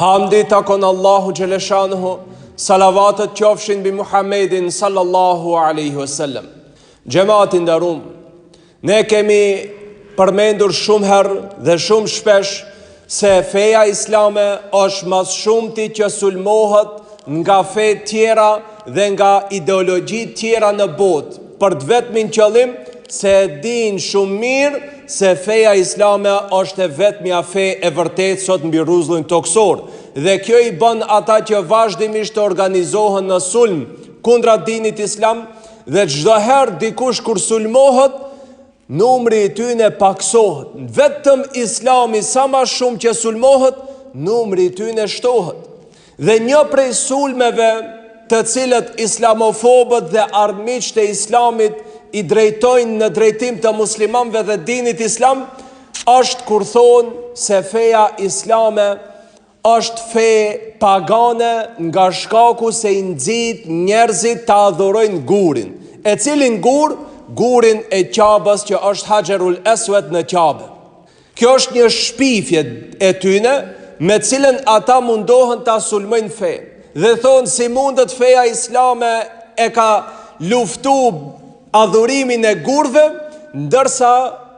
Hamdi i takon Allahu xheleshanuhu, salavatet qofshin mbi Muhammedin sallallahu alaihi wasallam. Xhemat i nderum, ne kemi përmendur shumë herë dhe shumë shpesh se feja islame është ma s'shumti që sulmohet nga fe tjera dhe nga ideologji tjera në botë, për të vetmin qëllim se e dinë shumë mirë se feja islame është e vetmja fe e vërtetë sot mbi rruzullin tokësor dhe kjo i bën ata që vazhdimisht të organizohen në sulm kundra dinit islam dhe çdo herë dikush kur sulmohet numri i tyne paksohet. Vetëm islami sa ma shumë që sulmohet, numri i tyne shtohet. Dhe një prej sulmeve të cilët islamofobët dhe armiqtë e islamit i drejtojnë në drejtim të muslimanëve dhe dinit islam, është kur thonë se feja islame është fe pagane nga shkaku se i nxit njerëzit ta adhurojnë gurin. E cilin gur? Gurin e Qabës që është Haxherul Eswed në Qabe. Kjo është një shpifje e tyne me cilën ata mundohen ta sulmojnë fenë. Dhe thonë si mundet feja islame e ka luftu adhurimin e gurëve, ndërsa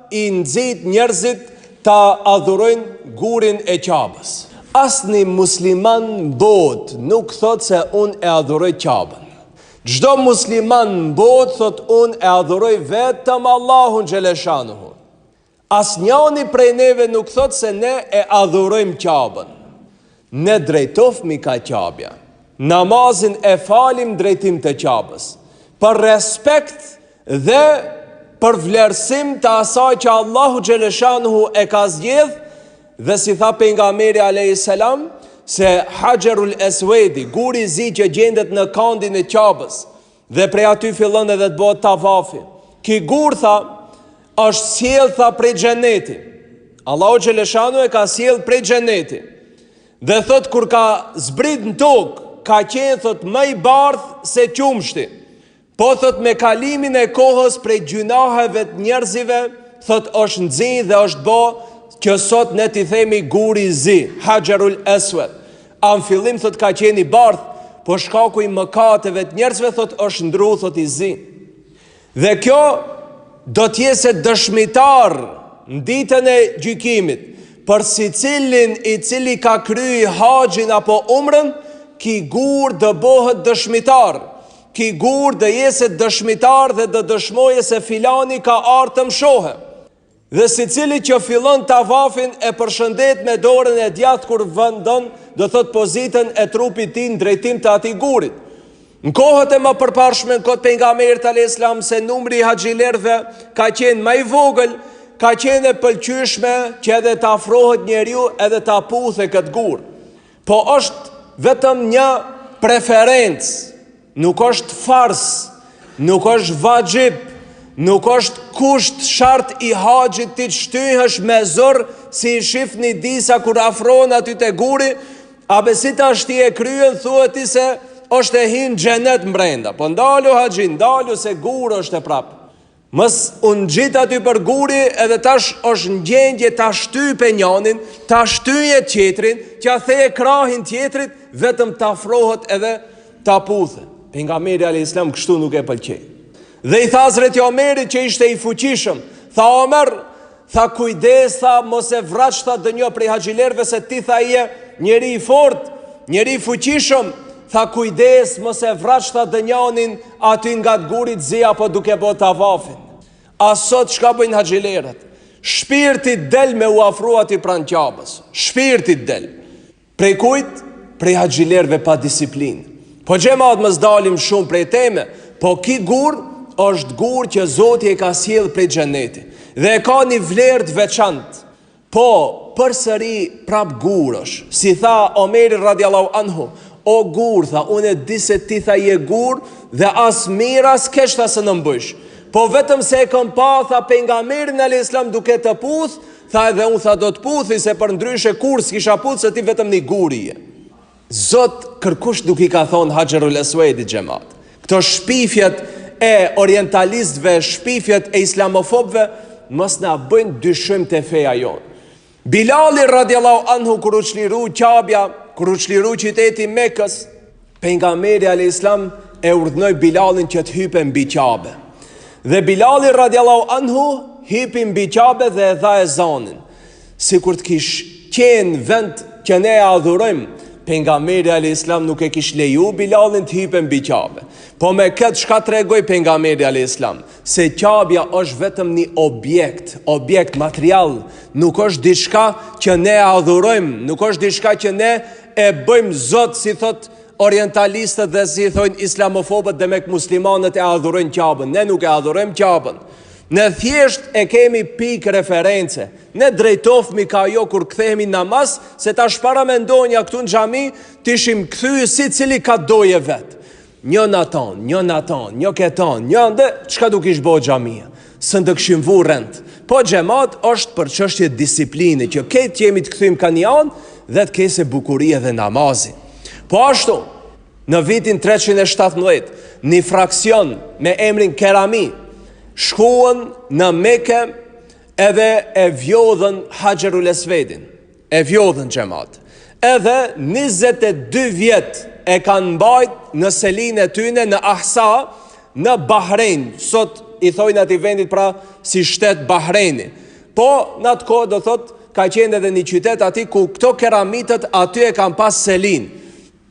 i nxit njerëzit ta adhurojnë gurin e Qabës. Asnjë musliman në botë nuk thotë se unë e adhuroj Qabën. Çdo musliman në botë thotë unë e adhuroj vetëm Allahun xheleshanuhu. Asnjani prej neve nuk thotë se ne e adhurojmë Qabën. Ne drejtohmi ka Qabja. Namazin e falim drejtim të Qabës. Për respekt dhe për vlerësim të asaj që Allahu xheleshanuhu e ka zgjedh dhe si tha pejgamberi alayhis salam se Haxherul Eswedi, guri i zi që gjendet në kandin e Qabës, dhe prej aty fillon edhe të bëhet tavafi. Ky gur tha Është sjell tha prej xheneti. Allahu xheleshanu e ka sjell prej xheneti. Dhe thot kur ka zbrit në tokë, ka qenë thot më i bardhë se qumshti. Po thot me kalimin e kohës prej gjynaheve të njerëzive, thot është nxi dhe është bo që sot ne t'i themi guri i zi, Haxherul Eswed. A në fillim thot ka qenë i bardhë, po shkaku i mëkateve të njerëzve thot është ndru thot i zi. Dhe kjo do të jetë se dëshmitar në ditën e gjykimit për secilin i cili ka kry haxhin apo umrën, ki gur do bëhet dëshmitar. Ki gur do jetë se dëshmitar dhe do dëshmoje se filani ka ardhë të m'shohë. Dhe secili që fillon tavafin e përshëndet me dorën e djathtë kur vendon, do thot pozitën e trupit tij në drejtim të atij gurit. Në kohët e më përparshme në kohët e pejgamberit alayhis salam se numri i haxhilerëve ka qenë më i vogël, ka qenë e pëlqyeshme që edhe të afrohet njeriu edhe ta puthe këtë gur. Po është vetëm një preferencë, nuk është farz, nuk është vaxhib, nuk është kusht shart i haxhit ti të shtyhesh me zor si i shifni disa kur afrohen aty te guri, a be si tash ti e kryen thua ti se është e hin xhenet mbrenda. Po ndalu haxhi, ndalu se gur është e prap. Mos u ngjit aty për guri edhe tash është në gjendje ta shtype njanin, ta shtyje tjetrin, t'ja theje krahin tjetrit, vetëm të afrohet edhe ta puthe. Pejgamberi alayhis salam kështu nuk e pëlqej. Dhe i tha Hazreti Omerit që ishte i fuqishëm, tha Omer, tha kujdes, tha mos e vraq, tha ndonjë prej haxhilerëve se ti tha je njeri i fort, njeri i fuqishëm, tha kujdes, mos e vraq, tha ndonjanin aty ngat gurit zi apo duke bo tavafin. A sot çka bëjnë haxhilerët? Shpirti del me u afru aty pranë Qabës. Shpirti del. Prej kujt? Prej haxhilerëve pa disiplinë. Po xhemat mos dalim shumë prej teme, po ki gur është gur që Zoti e ka sjellë prej xheneti dhe e ka një vlerë të veçantë. Po, përsëri prap gur është. Si tha Omeri radiallahu anhu, o gur, tha, unë e di se ti tha je gur dhe as mirë as keq tha s'na bëjsh. Po vetëm se e kam pa, tha pejgamberin alayhis salam duke të puth, Tha edhe unë tha do të puthi se përndryshe kurrë s'kisha puth se ti vetëm një gur je. Zot kërkush nuk i ka thonë Haxherul Eswedit xhemat. Këto shpifjet e orientalistëve, shpifjet e islamofobëve mos na bëjnë dyshim te feja jonë. Bilali radiallahu anhu kur u çliru Qabja. kur u çliru qyteti i Mekës, Pejgamberi alejhi selam e urdhnoi Bilalin që të hype mbi Qabe. Dhe Bilali radiallahu anhu hipi mbi Qabe dhe e dha ezanin. Sikur të kish qenë vend që ne e adhurojmë, pejgamberi alejhi selam nuk e kish leju Bilalin të hype mbi Qabe. Po me këtë çka tregoi pejgamberi alejhi selam? Se Qabja është vetëm një objekt, objekt material, nuk është diçka që ne e adhurojmë, nuk është diçka që ne e bëjmë zot si thot orientalistët dhe si thojnë islamofobët demek muslimanët e adhurojnë Qabën. Ne nuk e adhurojmë Qabën. Ne thjesht e kemi pikë reference. Ne drejtohmi ka ajo kur kthehemi namaz, se tash paramendonja këtu në xhami, t'ishim kthy secili ka doje vet. Një n'atan, një n'atan, një ketan, një ande, çka do kish bo xhamia? S'do të kishim vu rend. Po xhemat është për çështje disipline, që krejt jemi të kthym ka një anë dhe të kese bukuri edhe namazi. Po ashtu, në vitin 317, një fraksion me emrin Kerami, shkuan në Meke edhe e vjodhën Haxherul Esvedin. E vjodhën xhemat. Edhe 22 vjet e kanë mbajt në selinë e tyne në Ahsa, në Bahrein. Sot i thojnë atij vendit pra si shtet Bahreini. Po, në atë kohë do thot ka qenë edhe një qytet aty ku këto keramitët aty e kanë pas selinë.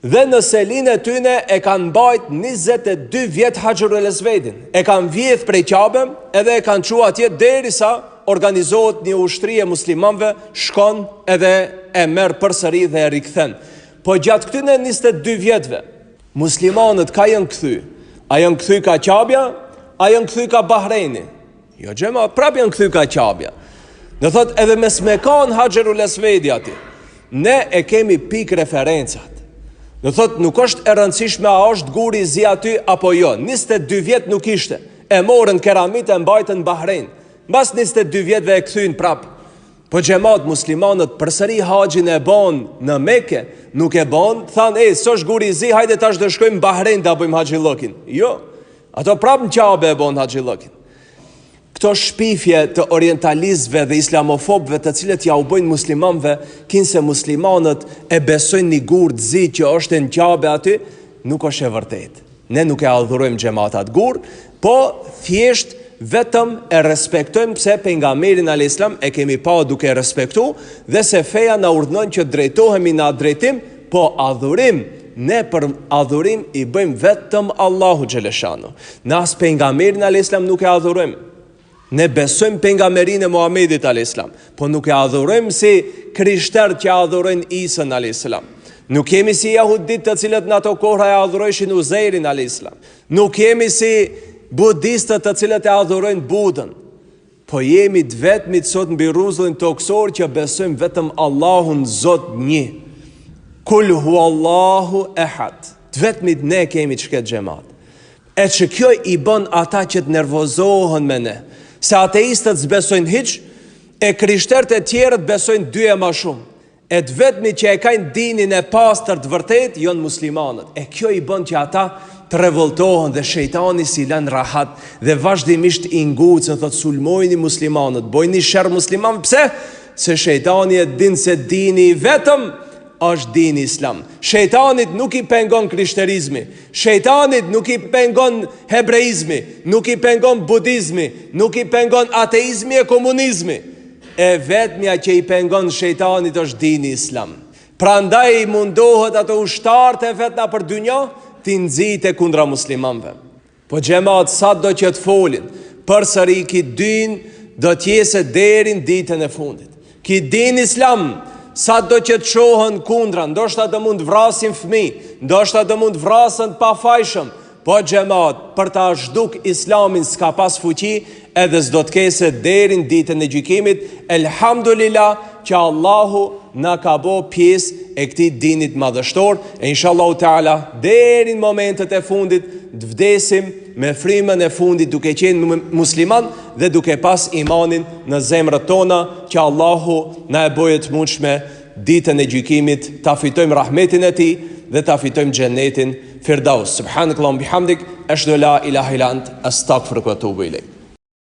Dhe në selinë e tyne e kanë mbajt 22 vjet Haxherul Esvedin. E kanë vjedh prej Qabe edhe e kanë çu atje derisa organizohet një ushtri e muslimanëve, shkon edhe e merr përsëri dhe e rikthen. Po gjatë këtyne 22 vjetëve, muslimanët ka janë kthy? A janë kthy ka Qabja? A janë kthy ka Bahreini? Jo xhemat, prap janë kthy ka Qabja. Do thot edhe mos me kanë Haxherul Esvedi aty. Ne e kemi pikë referencat. Do thot nuk është e rëndësishme a është guri i zi aty apo jo. 22 vjet nuk ishte. E morën keramit e mbajtën Bahrein. Mbas 22 vjetëve e kthyn prap. Po xhemat muslimanët përsëri haxhin e bon në Mekë, nuk e bon, thanë, "Ej, s'është guri i zi, hajde tash do shkojmë në Bahrein ta bëjmë haxhillëkin." Jo. Ato prap në Qabe e bon haxhillëkin. Këto shpifje të orientalistëve dhe islamofobëve të cilët ja u bëjnë muslimanëve, kinse muslimanët e besojnë një gur të zi që është në Qabe aty, nuk është e vërtetë. Ne nuk e adhurojmë xhemat atë gur, po thjesht vetëm e respektojmë pse pejgamberin alayhis salam e kemi pa duke e respektu dhe se feja na urdhënon që drejtohemi në atë drejtim, po adhurim Ne për adhurim i bëjmë vetëm Allahu xheleshanu. Ne as pejgamberin alayhis salam nuk e adhurojmë. Ne besojmë pejgamberinë e Muhamedit alayhis salam, po nuk e adhurojmë si krishterët që adhurojnë Isën alayhis salam. Nuk jemi si jahudit të cilët në ato kohra e adhurojshin Uzeirin alayhis salam. Nuk jemi si budistët të cilët e adhurojnë Budën. Po jemi të vetmit sot mbi rruzullin tokësor që besojmë vetëm Allahun Zot një. Kul huwallahu ehad. Të vetmit ne kemi qëket xhemat. E që kjo i bën ata që të nervozohen me ne. Se ateistët s'besojnë hiç, e krishterët e tjerët besojnë dy e ma shumë. E të vetmit që e kajnë dinin e pastër të vërtetë janë muslimanët. E kjo i bën që ata të revoltohen dhe shejtani s'i lën rahat dhe vazhdimisht i ngucën, thotë sulmojni muslimanët, bojni sherr muslimanëve, pse? Se shejtani e din se dini i vetëm është dini islam. Shejtanit nuk i pengon krishterizmi, shejtanit nuk i pengon hebreizmi, nuk i pengon budizmi, nuk i pengon ateizmi e komunizmi. E vetmja që i pengon shejtanit është dini islam. Prandaj mundohet ato ushtarët e vet nëpër dynja t'i nxite kundra muslimanëve. Po xhemat sado që të folin, përsëri ki din do të jese deri në ditën e fundit. Ki din islam, sado që të çohen kundra, ndoshta do mund të vrasin fëmijë, ndoshta do mund të vrasin të pafajshëm, Po xhemat, për ta zhduk islamin s'ka pas fuqi edhe s'do të kese deri në ditën e gjykimit, elhamdulillah që Allahu na ka bo pjesë e këtij dinit madhështor, e inshallahu teala deri në momentet e fundit të vdesim me frymën e fundit duke qenë musliman dhe duke pas imanin në zemrat tona që Allahu na e bëjë të mundshme ditën e gjykimit ta fitojmë rahmetin e tij dhe ta fitojmë xhenetin Firdaus. Subhanakallahumma bihamdik, ashhadu an la ilaha illa ant, astaghfiruka wa atubu ilaik.